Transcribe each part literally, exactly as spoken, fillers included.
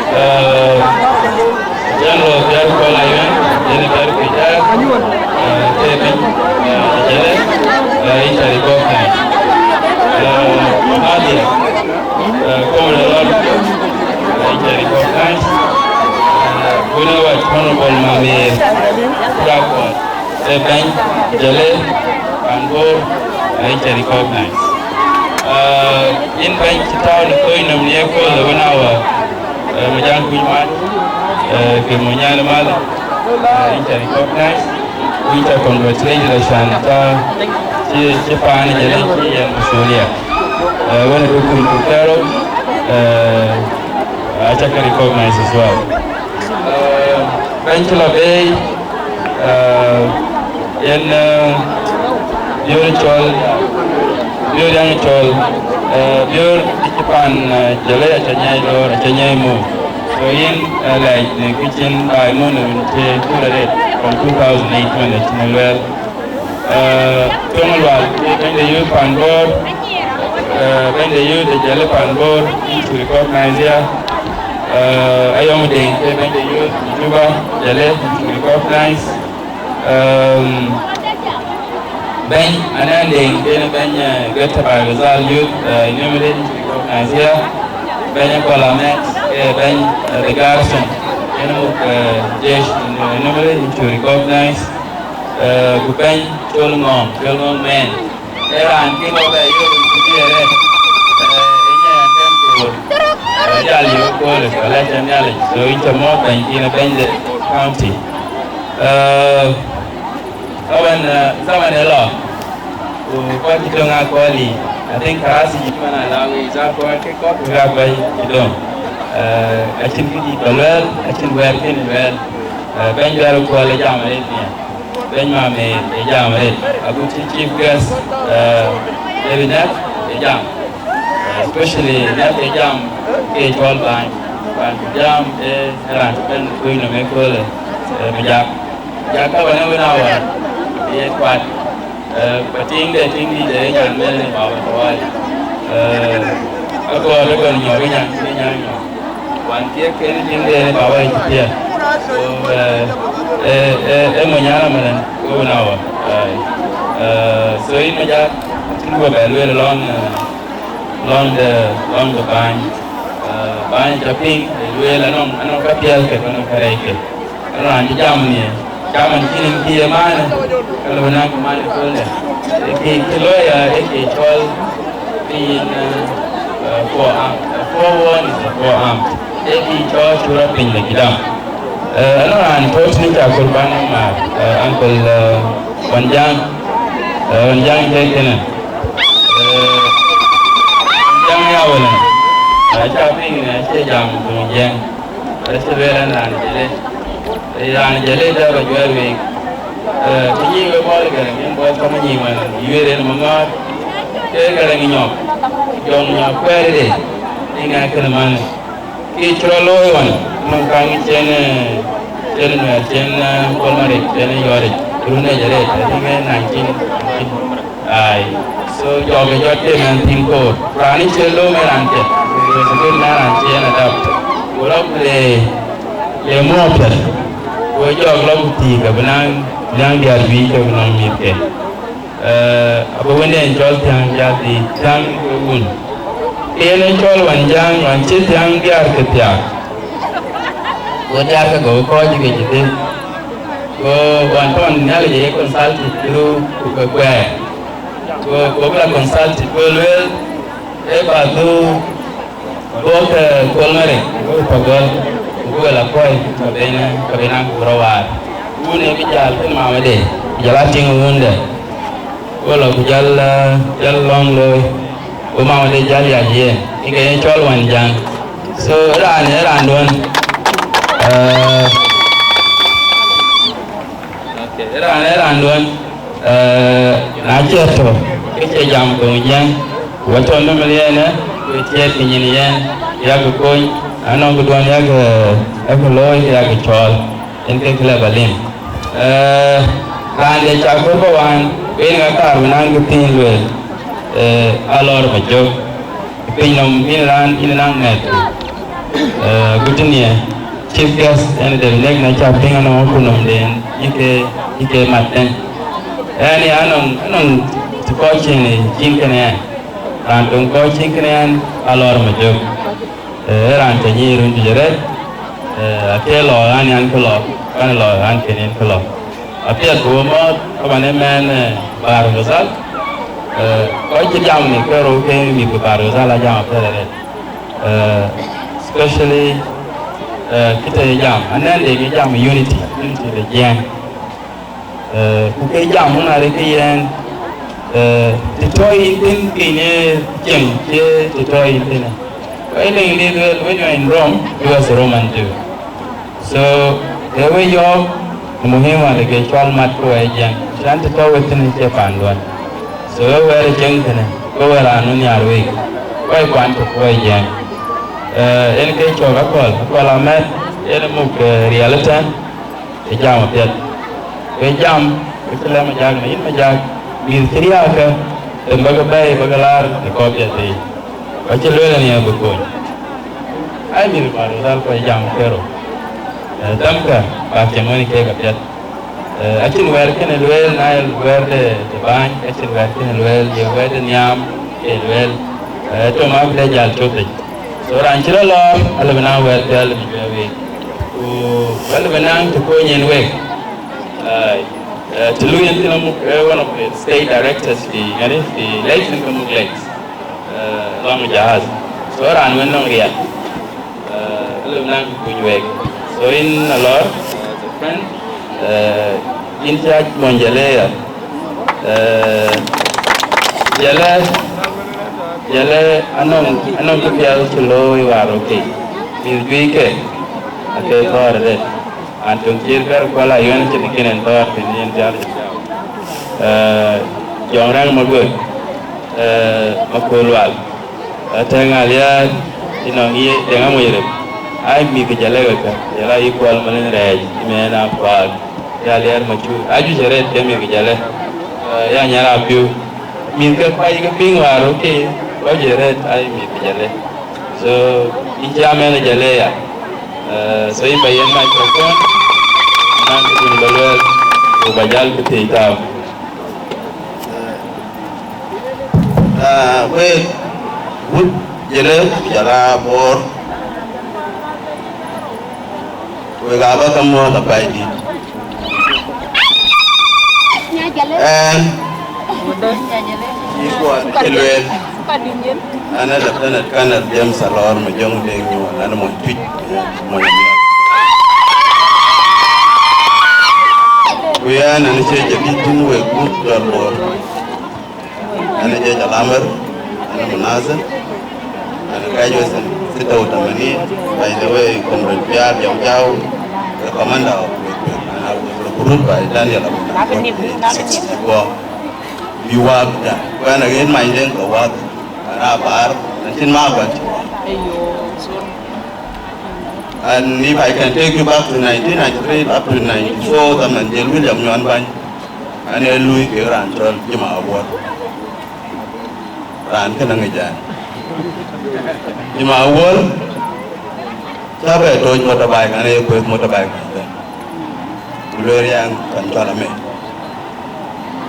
Eh, General Pierre Paul Ayuen, yen Pierre Peter, eh, ke bɛ̈ny, eh, Jele, eh, yïn ca recognize. Eh, Nadia, eh, Comrade Lord, eh, yïn ca recognize. Eh, wun ë wɛ̈t Honorable Mamir Kurak Kuɔth, ee bɛ̈ny Jele pan Bor, ee cä recognize. Ah, yïn bɛ̈ny cï tääu në kony nɔm në yekööl ë wën awär, eh, Majaŋ Kuc Mat, eh, ke Monyal Mal, eh, yïn cä recognize, ku yïn cä congratulate la can ta cï, cï paan Jele cï yɛn masulia. Eh, wën ë duk kuny ku kɛ̈rou, eh, acä ke recognize as well. Eh, bɛ̈ny cï lɔ bei, eh, yen, eh, Biöör cɔl, Biöör Yaŋ cɔl, eh, Biöör cï pan, eh, Jele acä nyai lɔɔr, acä nyai muk. So yïn, eh, lɛc në kë cïn baai muk në wën cï cï lɔ ret from two thousand eight wën cïn lueel. Eh, Tueŋ Lual, bɛ̈ny de youth pan Bor, eh, bɛ̈ny de youth de Jele pan Bor, yïn cuk recognize ya. Eh, Ayɔm Deŋ, ke bɛ̈ny de youth Juba, Jele, yïn cuk recognize. Ehm, bɛ̈ny Anɛn Deŋ, ke bɛ̈ny, eh, Greater Bahr el Ghazal youth, eh, Nimule, yïn cuk recognize ya. Bɛ̈ny Akol Amet, ke bɛ̈ny, eh, the garrison, yen muk, eh, jesh, eh, Nimule, yïn cuk recognize. Eh, ku bɛ̈ny Col Ŋɔɔŋ, Col Ŋɔɔŋ mɛn, ee raan cï lɔ bɛ yök në cï diëër ë, eh, ë nyɛɛn kɛn koor, eh, jal yök ëköölë, ka lɛc ë Nhialic. So yïn cä mɔ̈ɔ̈th bɛ̈ny, yïn ë bɛ̈ny de county. Eh, thaban, eh, thaban ë lɔ, ku kɔc cï döŋ akɔɔl yiic, I think karasi cï man alaŋ yiic, akɔɔl ke kɔ̈k kek akɔc cï döŋ. Eh, acïn kë dït bä luɛɛl, acïn wɛ̈ɛ̈r kën luɛɛl. Eh, bɛ̈ny Biar Kuɔl ë jam arëët nhial. Bɛ̈ny Mamer ë jam arëët, agut cï chief guest, eh, David Nɛk ë jam. Eh, especially Nɛk ë jam ke cɔl bäny. Raan cï jam, eh, raan cï bɛ̈n kuc nɔm ëköölë, eh, Majak. Majak ka wën ë wën awär, ye kuat. Eh, ba tiŋde, tiŋdït de nyan mɛl në baba tawali. Eh, akɔɔr ë kɔn nyɔk ë nyan, ë nyan nyɔk. Wan kiɛk kën tiŋde në baba ë cï piɛth. So, eh, eh, eh, eh, mo nyara mɛlɛn, ke wën awä. Eh, eh, so yïn Majak, cïn guɔ bɛ lueel lɔŋ, eh, lɔŋ de, lɔŋ de bäny. Eh, bäny ca piŋ, eh, lueel anɔŋ, anɔŋ ka piɛth kek, anɔŋ ka rɛc kek. Raan cï jam ni, jam an cïn en kï ye manë, ka lɔ na kï manë köölë. Ee kï, kï looi ya, ee kï cɔl, kï yin, eh, eh, forearm. A forewarn is a forearm. Ee kï cɔl cura piny le kï dam. Eh, ënɔ raan tɔ̈ tïn ca kurban mar, eh, Uncle, eh, Wanjaŋ, eh, Wanjaŋ ke kënë. Eh, Wanjaŋ ya wëlë, eh, ca piŋ, eh, cie jam ku Wanjaŋ. Ëcï lueel ɛn raan Jele. Raan Jele dɛ rɔ juɛɛr week. Eh, kë nyic wek bɔ̈ Gäräŋ, yen bɔ̈ thɔ̈k nyic wɛn, yuëër en maŋɔ̈ɔ̈r. Ke Gäräŋ nyɔk, jɔŋ nyɔk kuɛɛrde, ë ŋɛk kënë manë. Kë cï rɔt looi ɣɔn, nɔŋ kaŋ cen, eh, cen Nuɛɛr, cen, eh, Kolmarik, cen Yɔɔric, run ë jɛ rɛɛc, I think, eh, nineteen, nineteen. Ai. So, jɔk ë jɔt ke mɛn thïn koor. Raan ë cie lööm ë raan piɛth. Ku ë thukul mɛn raan cie en adap. Ku rɔt le, le muɔɔp piɛth. Ku ë jɔk lɔ ku thiik abï naŋ, naŋ diäär juëc ke ku nɔŋ mïthke. Eh, abï wënden cɔl thiäŋ jal dhil thiäŋ ke wun. Yen ë cɔl Wanjaŋ, wan cï thiäŋ diäär ke thiaak. Go diäär ke go kɔc ke cï dhil. Go wan tɔn Nhialic ye consulted through ku ke kuɛɛr. Go, go bï la consulted, go lueel, ee ba dhuk, dhuk, eh, Kolmarik, go pagɔl, go bï la kuɔi, ka ben, ka ben a ku rɔ waar. Wun ee bï jäl kën mamade, ku jɔl a tiŋ wunde. Go la ku jäl, eh, jäl lɔŋ looi, go mamade jäl yac yen, ë ke yen cɔl Wanjaŋ. So, raan, ë raan duɔ̈n. Eh, Okay, raan, raan duɔ̈n, eh, na cï tɔ̈, ke cï jam thoŋ Jiëŋ, ku atɔ̈ nɔm ë yen, eh, ku tiɛɛt kë nyin yen, yak kony, anɔŋ këduɔ̈n yak, eh, yak looi, yak cɔɔl, en ke kë lɛ ba lim. Eh, raan de cak bɔ̈ bä wään, ku yen ŋa kaar bï naŋ kë thiin lueel, eh, alɔɔr ba jök, piny nɔm yïn raan, yïn naŋ mɛ̈th. Guti niɛ chief guest ɛn dɛ nek na ca piŋ anɔŋ ku nɔm den yike yike mat den. Ɛn ya anɔŋ anɔŋ ti kɔc cin cin kene ɛn. Raan toŋ kɔc cin kene ɛn alɔr ma jök. Ë raan cä nyic run juëc arëët. Ake lɔ an yan ke lɔ, kan lɔ an ken yen ke lɔ. Apiɛth ku mɔɔth kaban ë mɛn Bahr el Ghazal. Kɔc cï jam ni ke rou ke mïth ke Bahr el Ghazal a jam apiɛth arëët. Especially kite jam anɛn de ke jam unity, unity de jiɛɛŋ. Ku ke jam wun are ke yɛn ti tɔ yin thin ke ne cem ke ti tɔ yin thin. Wai le le le when you are in Rome, do as a Roman do. So e we yɔɔk muhim are ke cɔl mat ku wai jɛn. Can ti tɔ we thin ke panduan. So e wɛɛr cɛŋ thin ko we raan nu nyar week. Wai kuan to wai jɛn. En ke cɔk akɔl akɔl amet en muk rialitan. Ë jam apiɛth. Ku ë jam, ku cï lɛ̈k Majak në yïn Majak, mïth cï riääk ke, të bäkë bɛ̈ɛ̈i bäkë laar në kɔ̈k piɛth yiic. Ku acï lueel ënë bï kony. Ai mïth Bahr el Ghazal kɔc jam ke rou. Ë, thɛmkë, bäk cieŋ wën keek apiɛth. Ë, acïn wɛ̈ɛ̈r kënë lueel, na ye wɛ̈ɛ̈r de, de bäny, acïn wɛ̈ɛ̈r kënë lueel, ye wɛ̈ɛ̈r de nhiaam, ke lueel. Ë, tɔ̈ ma bï dɛ jäl cök thïc. So raan cï rɔt lɔɔr, alë bï naŋ wɛ̈ɛ̈r piɛth alë bï juɛ̈ɛ̈r week. Ku alë bï naŋ të kony en week. Ai, eh, të lui en thïn amuk, eh, one of the state directors fi, yani, fi Lakes, en ke muk Lakes. Eh, lɔŋ jahaz. So raan wën nɔŋ riɛl. Eh, alë bï naŋ të kuny week. So in a lɔɔr, eh, as a friend, eh, in cä mony Jalë ya. Eh, Jalë, Jalë anɔŋ, anɔŋ kë piɛth cï looi waar, okay. Mïth juëc ke, ake thɔ̈ɔ̈r arëët. An töŋ cït kär kual ayuɛn cï bï kën en thɔ̈ɔ̈r piny yen pial. Eh, Jɔŋ Rɛ̈ŋ Maguëk, eh, Makööl Lual. Atɛ̈ŋ Aliɛɛr, inɔŋ ye Deŋ Amoc Rem. Ai mïth Jalë ke kä, Jalë ayï Kuɔl Maleny Rɛɛc, ëmɛn a kuaak. Ya Aliɛɛr Macur, ajuëc arëët ke mïth Jalë. Eh, ya Nyar Apiu. Mïth ke kuac ke piŋ waar, okay, kɔc arëët ai mïth Jalë. So, in cï amɛn Jalë ya. Eh, so in ba yen microphone, nan kun ba lueel, ku ba jal bï thiëc tääu. Ah, wek, wut Jalë, ku jɔl a Bor. Wek aa bä ke muɔ̈ɔ̈th apɛidït. Ɛn, yï kuɔɔth cï lueel, ɛn ë Lieutenant Colonel James Alɔɔr Majöŋ Deŋ Nyuɔɔn, ɛn ë mony Tuic, mony Miɔɔr. Ku yɛn, ɛn ë cie jadït thïn wek gup jɔl Bor. Ana Jesh Alamar, ana Munazir, ana graduate in sita wa tamanin. By the way, Comrade Piar Jam Jau, the commander of Wekpek, and I was recruited by Daniel Abu Bakar in sixty-four. We worked there. When again, my name was work, and I bar, and in my work. And if I can take you back to nineteen ninety-three up to ninety-four, the man Jel William Nyuan Bany, and a Louis Keran Chol Jima Award. Raan kënë ŋic ɛn. Jima Awuɔl, cä bɛ tooc motorbike, an, ee kueth motorbike ëtɛ̈n. Ku lueel yɛn pan cɔl Ame.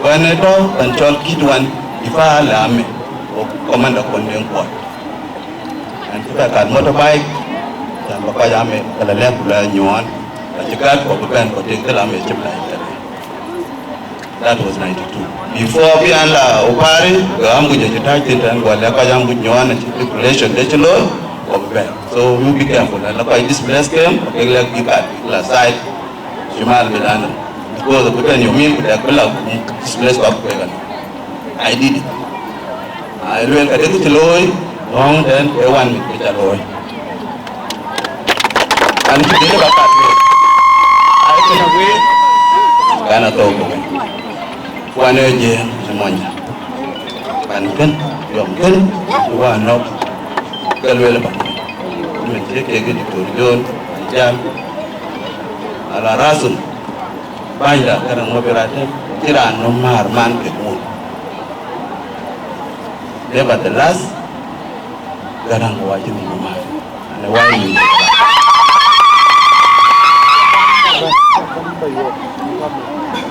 Ku ɛn ë tɔ̈ pan cɔl Kit Wan, difaa le Ame, wo commander Kuɔn Deŋ Kuɔt. Ɛn cï bɛ kat motorbike, cän bä kɔc Ame, ke la lɛ̈k ku la nyuɔɔn, acï kat ku bï bɛ̈n ku tik dhil Ame cï bï la yï. That was ninety-two. Before bï an la Upari, ke ambush acï tac thïn tɛ̈n, guɔ lɛ̈k kɔc ambush nyuɔɔn acï population de cï looi, ku bï bɛ̈n. So you be careful. An la kɔc displace kem, ke lɛ̈k bï kat, bï la side, shimal bï dan. Because ku tɛ̈n yom min ku dɛk bï la displace kɔc ku keek an. I did it. Ai lueel ka dek cï looi, ɣɔ̈ŋ tɛ̈n ke wan mit ke ca looi. An cï dhil ba kat wek. Ai kënë wek, kan athou ku wek. Wan ë Jiëëŋ ë mony. Pan kën, yɔm kën, wa nɔ̈k, ke lueel pan kën. Min cï kek Doctor John, Jam. Ala rasum, bänyda, kënë ŋö bï rat tën, cï raan nɔm määr man kek wun. Nevertheless, Gäräŋ ku acï nïm määr. Wai.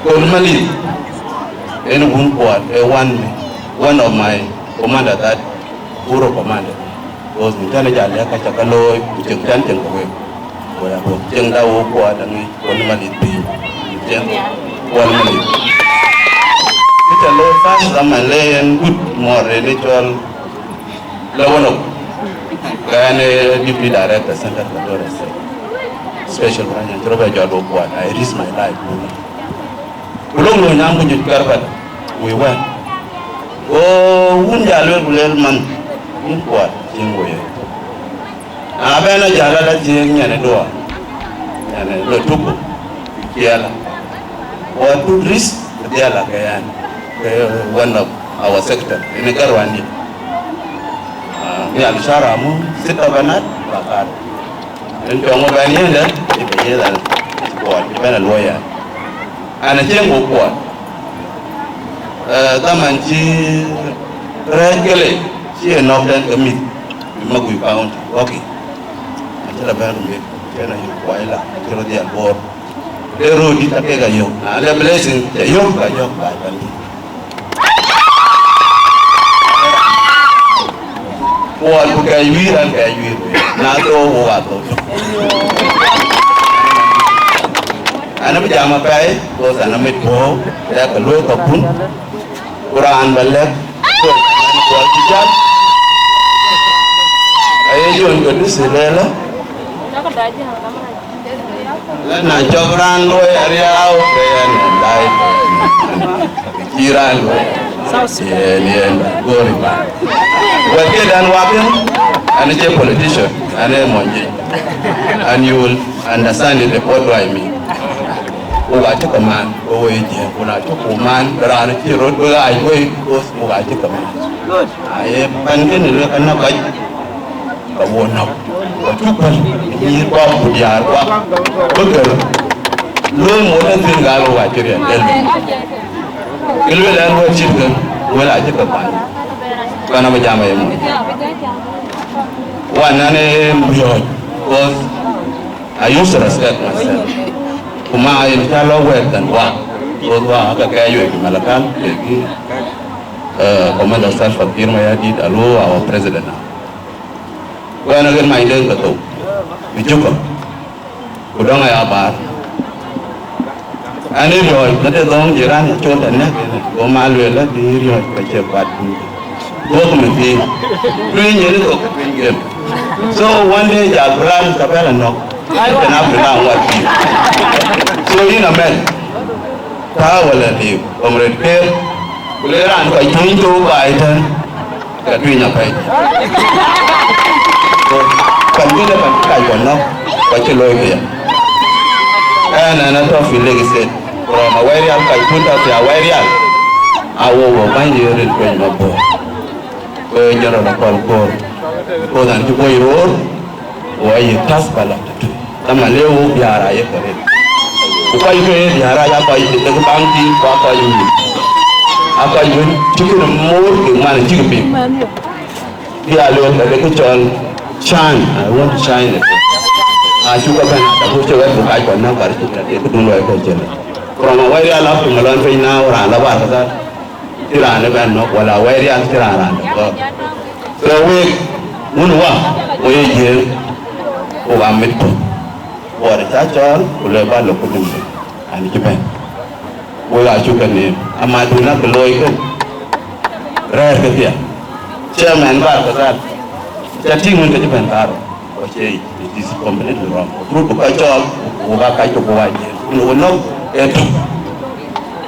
Kol Malith, en wun Kuɔt, e one, one of my commander that Kuro commander. Because in tɛ̈në jal lɛ̈k ka ca ke looi, ku cieŋ tɛ̈n cieŋ ke wek. Go ya bɔ̈ cieŋda wo Kuɔt aŋic, Kol Malith piny. Cieŋ Kol Malith. Kë ca looi first zaman le en gut mɔ̈r en ë cɔl Lawonok, ke ɣɛn ee deputy director Central Equatoria State. Special branch, acï rɔt bɛ jɔt wo Kuɔt, I risk my life. Ku lok loony nyaŋ ku juëc Garbat, we went. Go wun jal lueel ku lueel man, yïn Kuɔt, cieŋ wo ye. Na bɛn a jal ala cieŋ nyan ë duɔɔr, nyan ë lɔ tuku, kiɛɛla. Wa tut risk, kiɛɛla ke yan, ke one of our sector, in a garwandi. Ah, mi al shara mu, sita banat, bakar. En cɔŋ bɛn yenda, ibe yenda, Kuɔt, ibe na luɔya. Ana cieŋ wo Kuɔt. Eh, dhaman cï rɛɛc kele, cï e nɔ̈k tɛ̈n ke mïth, ë Maguiu County, wɔki. Acï la bɛ̈n rumbek, cï en ayök kuɔi la, acï rɔt dhiɛl Bor. De röördït akek ayök, na le blessing, cä yök, ka yök, ba bɛ̈n. Kuɔt ku kɛɛc wïïr, an kɛɛc wïïr. Na thou, wo wa thou. An abï jam apɛi, because an amit puɔ̈u, dɛ ke luöi kakun. Ku raan ba lɛ̈k, Kuɔt cï jam. Aye John Godisi lɛlä. Na cɔk raan luɔi ariau, ke yɛn ë dai. Cï raan luɔi. Yen, yen, gori ba. Wɛ̈t ke dan wakin, an cie politician, an ee mony jiëc. And you will understand it, what do I mean? Wo ka cï ke man, wo wo ye jiëc, ku na cï ku man, ke raan cï rot bï ɣaac wei, because wo ka cï ke man. Aye pan kënë luel ka nɔ̈k kɔc. Ka wo nɔ̈k, ka cuk päl, nyïïr guɔ ku diäär guɔ, bï gër. Lööm wo tɛ̈ thïn gal wo acï riɛl del. Kë lueel ɛn wɛ̈t cït kë, wël acï ke kuany. Kuan abï jam aye mony. Wan an ee riɔ̈ɔ̈c, because I used to respect myself. Ku ma yen ca lɔ wɛ̈ɛ̈t than wa, because wa ka kɛɛc wek Malakal, kek, eh, Commander Salva Kiir Mayardit, alo our president now. Wɛn a ɣet many deŋ ke thou, bï cökë, ku dɔ̈ŋ aya baar. An ë riɔ̈ɔ̈c, na de dhɔ̈ŋ jiran acol tɛ̈ nɛ̈k ënë, go ma lueel la bï riɔ̈ɔ̈c ka cie kuat piny. Duɔ̈k mi thiin, tueny yen ë thok, tueny gem. So one day ja plan ka bɛ̈n la nɔ̈k, tɛ̈n a plan ŋuɔt piny. So yïn amɛn, tääu wala liu, Comrade Kiir, ku le raan kɔc tueny thou baai tɛ̈n. Ka tueny apɛi. Pan kënë pan kac kɔn nɔ̈k, kɔc cï looi këya. Ɛn, ɛn atɔ̈ fi Lake State. From Awerial, kac kun tɔ̈ fi Awerial. A wo wo bäny ye rin tueny Mabor. Ke General Akol Koor. Because an cï bɔ̈ roor, wo aye tath ba la tëtui. Tama le wo biäär aye ke rin. Ku kɔc ke biäär aya kɔc cï dek baŋ tïŋ, ku akɔc wïn. Akɔc wën cï kënë moor ke man cï ke piŋ. Bï a lueel ka de kë cɔl shine, I want to shine it. Acuk ëbɛ̈n, ata ku cï wɛ̈t bï kac kɔn näk, bä cï tɛ̈t ye këdun luɔi kɔc cïn. From Awerial up to Malɔn piny now, raan la Bahr el Ghazal, cï raan ëbɛ̈n nɔ̈k, wala Awerial cï raan raan dɛ̈ gɔ̈ɔ̈r. So wek, wun wa, wo ye Jiëëŋ, wo ka mit puɔ̈th. Wuɔɔr ca cɔɔl, ku le ba lok ku dum, an cï bɛ̈n. Wek aa cuk ke neem, amadun akë looi kën, rɛ̈ɛ̈r ke thiaak. Chairman Bahr el Ghazal, ca tïŋ wën ke cï bɛ̈n kaarou, ku acie yic, it is completely wrong. Ku thurut bï kɔc cɔɔl, ku wok aa kac ke ku wac yen, ku në wën nɔ̈k ee tök.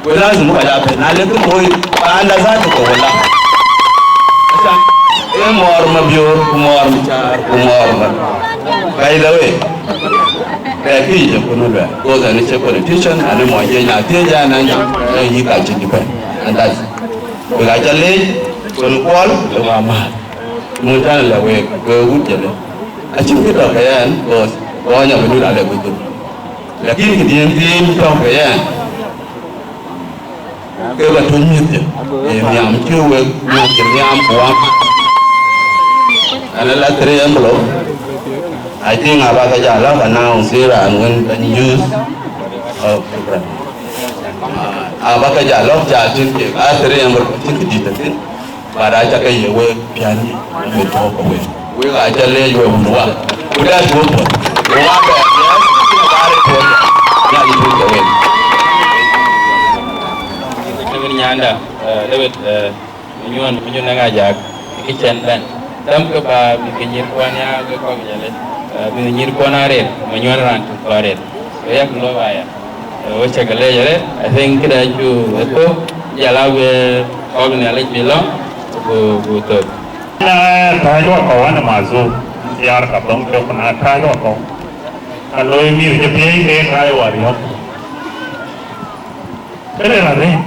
Ku lazim bï kɔc aa bɛ̈n, na lek kë looi paanda zatu ke wala. Acan, ee mɔɔr Mabiöör, ku mɔɔr Macaar, ku mɔɔr Mac. By the way, Kɛɛkï yic ë kun ë luɛɛl, because ɛn ë cie politician, ɛn ë mɔny yen, na thiëëc ɛn, ɛn, ɛn yï ka cïn depend. And that's, wek aca leec, kën kuɔl, ë wa määt. Mun tɛ̈n lɛ wek, wek wut jëlë. Acïn kë tɔ̈ ke yɛn, because gɔɔny abï nu la lɛ wek dhuk. Lakin kë dhiën thiin tɔ̈ ke yɛn, ke ba tuny mïth jë, ee nhiam cï wek mïth jë nhiam ku wam. Ɛn ala three envelope, I think abä ke ja lɔ̈k announce ë raan wën bɛ̈ny youth of program. Abä ke ja lɔ̈k ja tïŋ kek a three number cïn kë dït thïn. But aca ke ye wek piän yï, me tɔ̈u ke wek. Wek aca leec wek wun wak. Ku dɛ tuɔ̈k puɔ̈th. Ku wak bɛ piɛth, ku wak rɔt puɔ̈th. Nhialic tuɔ̈k ke wek. David Nyanda, eh, David, eh, Manyuɔn, Manyuɔn Ajak, kë cɛn bɛ̈n. Däm ke ba mïth ke nyïïr kuɔn ya ke kɔ̈k Nhialic. Eh, mïth nyïïr kuɔn arëët, Manyuɔn raan tök kɔn arëët. Ke yak lɔ ba ya. Eh, wo cä ke leec arëët, I think këdë cu ë thök, jal a wek kɔ̈k Nhialic bï lɔ, ku, ku thök. Na tääc wakɔ̈u an, mazur, thiaar ka thoŋ cök na tääc wakɔ̈u. Ka loi mïth cï piëëc ke tääc wariɔ̈k. Këde raan rëër,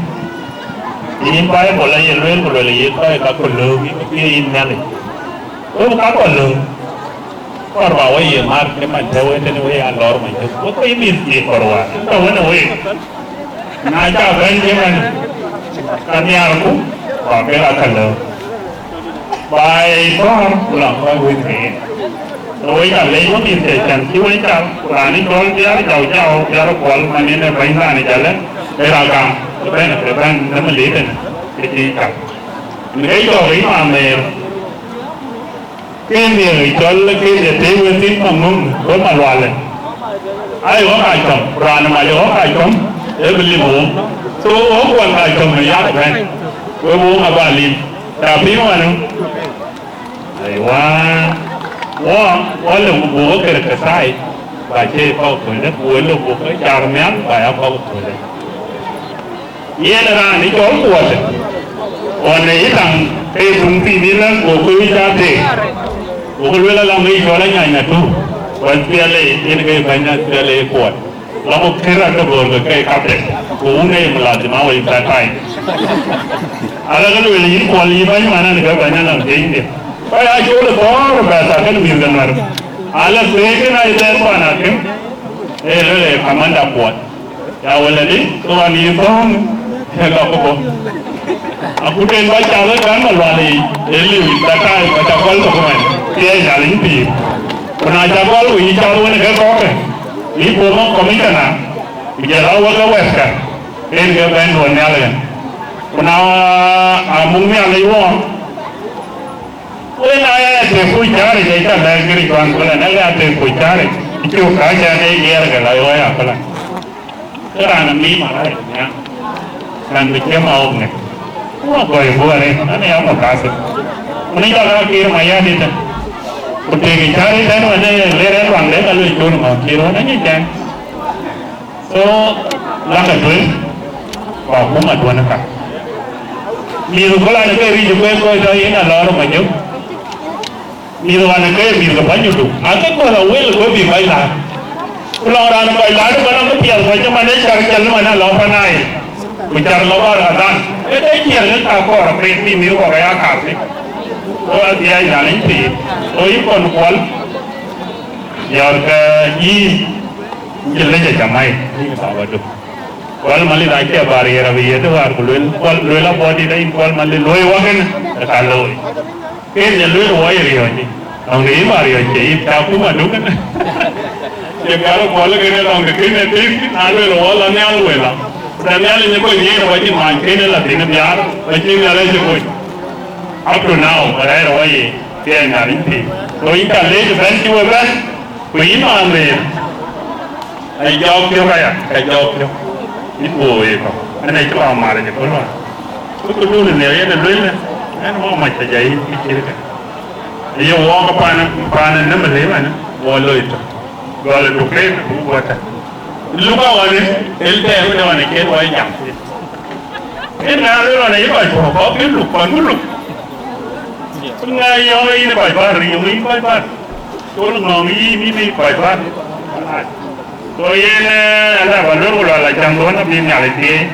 yïn Baibol aye lueel, ku lueel yïn kɔc ka ku löök, yïn bï piëëc yïn Nhialic. Wek ka ku löök, kɔɔr ba we ye mar, ke man tɔ̈ wek tënë we ya lɔɔr ma jök. Wek ke yï mïth cï kɔɔr waar, tɔ̈ wën ë week. Na cä bɛ̈n cï man, ka nhiarku, ku abï aa ka löök. Baai kɔ̈ɔ̈r ku lɔ kɔc wëth ke yen. Ke wec ca lec wä mïth ke cän cï wec cal, ku raan ë cɔl Biar Jau Jau, Biar Kuɔl, man yen ee bɛ̈ny raan ë jalë, ee raan gam, ke bɛ̈n, ke bɛ̈n në Malith ënë, ke cï cal. Në ke jɔɔk ë Mamer, ke nhiëër ë cɔl, ke ye tëë wën thïn Maŋuŋ, wë Malualë. Ai, ɣɔ̈k aa cɔm, ku raan ë mac ɣɔ̈k aa cɔm, ee bï lim wok. So, ɣɔ̈k kuɔl aa cɔm në yak bɛ̈n, wek wok abä lim. Ca piŋ wanu. Aiwa, wɔ, wɔ le buk ke kë thai, ba cie kɔ̈k köldë, ku wɔ le buk ke car nhial, ba ya kɔ̈k köldë. Yen raan ë cɔl Kuɔt, ɣɔn ë yï taŋ, ke tuŋ piny ëlë, go ke wic aa teek. Go ke lueel alɔŋ ë cɔl Anyany Atur, ku S P L A, yen ke bɛ̈ny S P L A Kuɔt. Lɔ ku kër atë göör ke ke captain, ku wun ee mlathim awei that time. Ala ke lueel yïn Kuɔl yï bɛ̈ny man an ke bɛ̈ny anɔŋ pinyde. Kɔc aa cool ë thɔ̈ɔ̈r bɛ̈th akën mïth ke Nuɛ̈r. Ala thuëëc kën aa ye thɛɛr kuan akën, ee rëër ee kamanda Kuɔt. Ya wël adï, ke ɣɔn yï thɔ̈ɔ̈ŋ, ee lɔ ku bɔ̈. Akut en bä cath ë kan Malual yic, ee liu yic that time, ku ca gɔl thok ëmɛn, thiëëc Nhialic pïïr. Ku na ca gɔl, ku yï cath wën ë ke kɔ̈kkë. Yï former commissioner, ku jɔl a wek ë wɛ̈tkë, en ke bɛ̈n duön nhial ëgën. Ku na amuk Nhialic wɔ, wën aa ya tëëk kuc cääric, ee ca lɛ̈k gëric wään ku lɛn, ee ya tëëk kuc cääric, cuk ka cɛn ee yiɛɛr ke lɔ ɣɔ̈c akëlä. Ke raan ë miim arac nhial, raan bï cïï ma wok ŋic. Wok gɔ̈i guɔ arëët, an, ya mukasir. Ku në jɔl aa kiir ma yändït, ku tëëk cääric tɛ̈n wën ë le rɛ̈t luaŋde ka luöc col ŋɔ̈ɔ̈ŋ cï röt anyic tɛ̈n. So, lakë tueŋ, ku akuma duɔ̈n ë ka. Mïth ku lan ke ric ku ë kɔc tɔ yen alɔɔr ë Majök. Mïth ɣɔn ke mïth ke Banyudu, akë kɔ̈th awël ku bï kɔc laar. Ku lɔŋ raan kɔc laar ë bä nɔm piɛth kɔc cï man ë cäk cäl man alɔ pan Nail, ku cäk lɔ bä Ramadhan. Ke ke ciɛɛr ke ka kɔɔr apet bï mïth kɔ̈k aya kaar thïn. Ku adhiɛɛc Nhialic pïïr, ku yï kɔn Kuɔl, yɔ̈ɔ̈r ke yïn. Cï lec acamai, yïn Baba Duk. Kuɔl Malith acie bä riɛɛr abï yiëth wäär ku luel, Kuɔl, luel abɔ̈ dït, ayïn Kuɔl Malith luöi wä kënë, ë ka looi. Kënë ye luel wɔ ye riɔ̈ɔ̈c, nɔŋ de yïn bä riɔ̈ɔ̈c cie yïn, ca kum aduk kënë. Ye pial Kuɔl kënë nɔŋ de kënë thïn, na luel wɔ lɔ nhial wël a. Ku de Nhialic ë kony yen wä cïn wany kënë la thïn ë biaar, wä cïn Nhialic ë kony. Up to now, rɛ̈ɛ̈r wä ye, thiɛɛny Nhialic pïïr. So yïn ca lec ëbɛ̈n cï we bɛ̈n, ku yïn Mamer. Ë jɔɔk piɔ̈k aya, ka jɔɔk piɔ̈k. Yïn ku woi kɔ̈k, ënë cï ba maar ë jëköl wä. Ku këdun ë nhiëër yen ë lueel, ɛn wɔ mac të jai yïn cï cït kë. Aye wɔɔk paan, paan ë nɛmëlë ëmɛn, wɔ loi tök. Gɔl ë duk rëër, duk guɔ̈t tɛ̈. Luk aɣɔn ë, el tɛɛr wën ë ɣɔn ë cen wɔ jam. Yen na lueel ɣɔn ë yï kɔc puɔ̈k, kɔ̈k kën luk, kɔn ku luk. Ku ŋa yɔ̈ɔ̈k yïn ë kɔc bär, yöŋ yïn kɔc bär. Col ŋɔ̈ŋ yïn, yïn ë kɔc bär. So yen, eh, ënda ba luel ku lual acäŋ duɔ̈n abï Nhialic thiëëc.